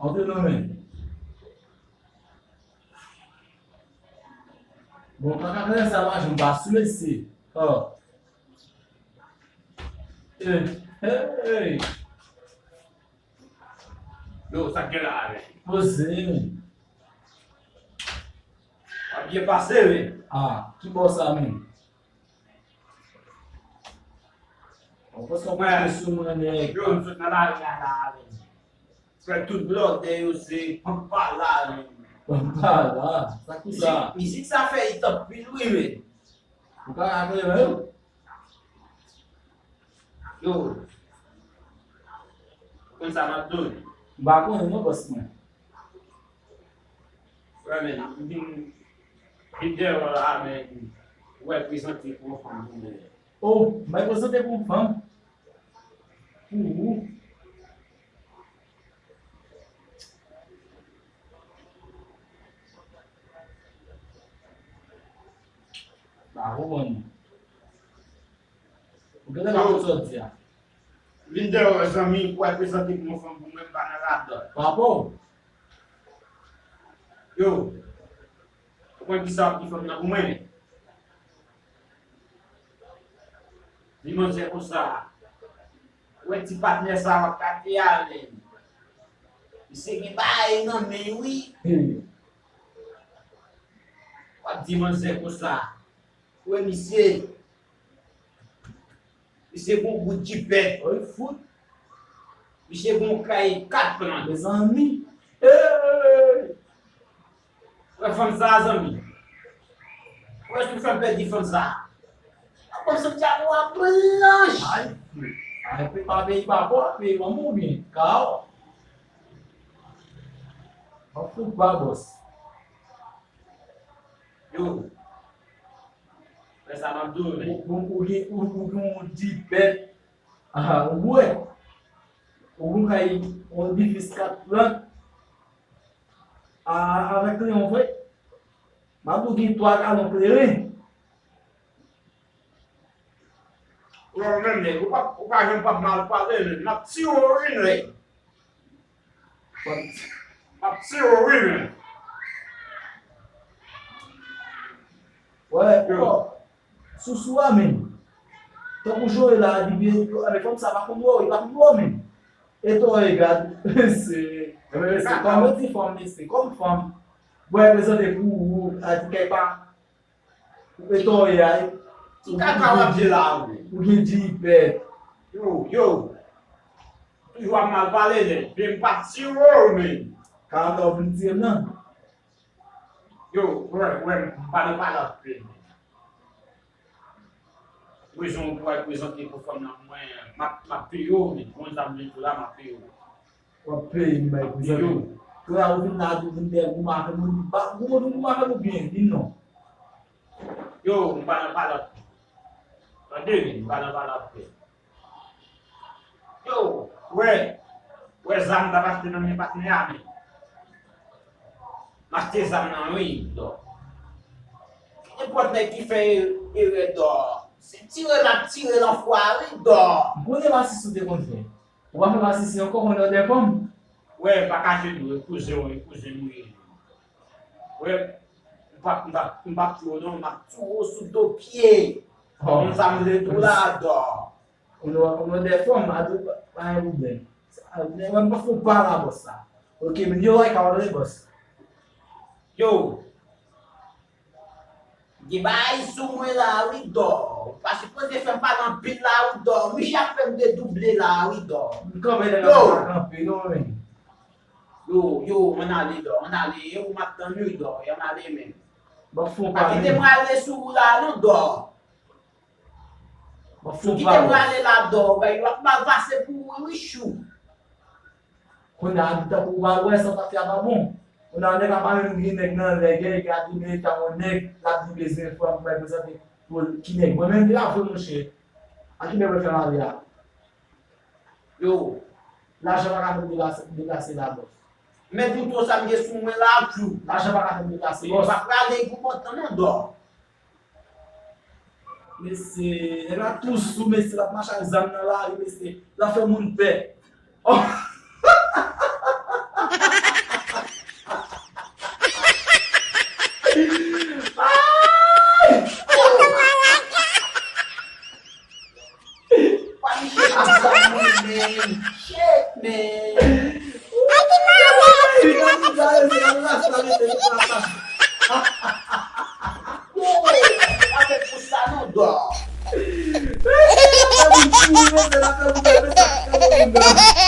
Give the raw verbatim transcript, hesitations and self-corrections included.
Montre non men. Bon, pa ka fè sa, pa janm pa sou mesye. Oh. Eh, hey. Yo, sa k gen la, men? Poze, men. W ap byen pase, men. Ah, ki bò sa, men? Ou panse w pase sou mwen, nèg? Yo, m sot nan lari a la, men. Frè, tout blòdè yo se Pampala, men. Pampala? Sa ki sa? Mizik, mizik sa fè it anpil, wi, men. Ou ka raple, men? Yo. Konn sa m ap di w? M pa konnen non, bòs mwen. Frè, men, m vin, vin dèyè w la, men, ou wè prezante pou yon fanm pou mwen. Oh, m bay prezante pou yon fanm? Pou ou? Ba ou konn. Ou genlè pa konn sa w di a. Vin dèyè w, zanmi, pou al prezante pou yon fanm pou mwen, m pa nan ladan. Papa w? Yo, ou konn kisa w ap di fanm nan pou mwen? Di manzè konsa. Ou wè ti patnè sa w ap gade a, men. Misye gen bagay nan men, wi. Hmm. W ap di manzè konsa. Ou wè misye. Misye gon bout jipèt. Oy, fout. Misye gon kay kat plan. Mezanmi. Hey! Wè fanm sa, zanmi. Wè si w fè m pèdi fanm sa. Apre m santi a pou a blanch. Ay, fout. Ay, pe pa peyi pa bò, peyi manman oubyen? Kaw. An fout ba bòs. Yo. Wè sa m ap di w, men. Ou, ou, ou gen, ou, ou gen yon jipèt. Ah, ou bwè. Ou gen kay, yon edifis kat plant. Ah, avèk leyon vre. M ap di w gen twa galon kleren. Ou menm, nèg, ou pa, ou pa janm p ap mal pale, men. M ap tiye w, wi, nèg. M ap tiye w, wi, men. Wè, yo. Sousou a menm. Tankou Joe la, li byen, yo, men fanm sa pa konn wè w, li pa konn wè w menm. E to e gad, se, se kòm yo di fanm, men se kòm fanm. Bwè, prezante pou ou, a di kay pa, ou e to e a. Ki kaka w ap di la, ou? Ou gen jipèt. Yo, yo. Toujou ap mal pale, nèg. Vye m pa tiye w, men. Kaka w vin tiye m nan. Yo, frè, frè, m pa nan pale avè w. Mwen, jan w pral prezante pou fanm nan, mwen, m ap, m ap peye w, men. Mwen, sa m vin pou la, m ap peye w. W ap peye m bay prezante. M ap peye w. Frè, ou vin la, ou vin dèyè goumen avè m, ou di, ba, goumen, goumen avè m oubyen, di m non. Yo, m pa nan pale avè w. Tande, men, m pa nan pale avè w. Yo, wè, wè zam m t ap achte nan men patnè a, men. M achte zam nan, wi, dò. Nenpòt nèg ki fè e-, erè, dò. Se tire l ap tire l anfwa, wi, dò. M konnen masisi w te konn fè. Ou pa fè masisi ankò, konnen w dèfòm. Wè, m pa kache di w, e kouzen w, e kouzen m ou ye. Wè, m p ap, m p ap, m p ap tiye w non, m ap tiye w sou do pye. Oh. Konn sa m vle di w la, dò. Ou nan, ou nan dèfòm, a di pa, pa gen pwoblèm. Sa, men mwen pa fè w pa la bòs sa. Ok, men yo, like, a w le bòs. Yo. Gen bagay sou mwen la, wi, dò. Ou pa sipoze fè m pale anpil la, wi, dò. Misye ap fè m dedouble la, wi, dò. M kanpe lè yo. Yo, pa kanpe, non, men. Yo, yo, ann ale, dò. Ann ale, e ou m ap tann, wi, dò. E ann ale, men. Bon, fò pa kite m rale sou ou la, non, dò. Bon, fò pa kite m rale la, dò. Bagay yo ap mal pase pou ou, wi, chou. Kounye a, tankou ou pa wè sa w t ap fè a pa bon. Kounye a, nèg la pa menm gen nèg nan lè, gen nèg la di men eta yon nèg, l ap di bezwen fè m bay prezante pou ki nèg. Mwen menm, li pa vre, monchè. A ki nèg mwen fè mare a? Yo. Lajan pa ka fè m deplase, deplase la, bòs. Men pou tout sa m gen sou mwen la, pou. Lajan pa ka fè m deplase, bòs. M pa prale pou kontan non, dò. Mesye, nèg la tou sou, mesye, l ap mache ak zam nan lari, mesye. L ap fè moun pè. Oh! Shit, man. Ay, ti mare. Wi, nan ti mare, se nan rasta mete nou la. Yo, avèk pou sa nou dò. Wi, se nan fè moun kouri, se nan fè moun leve, sa fè moun dò.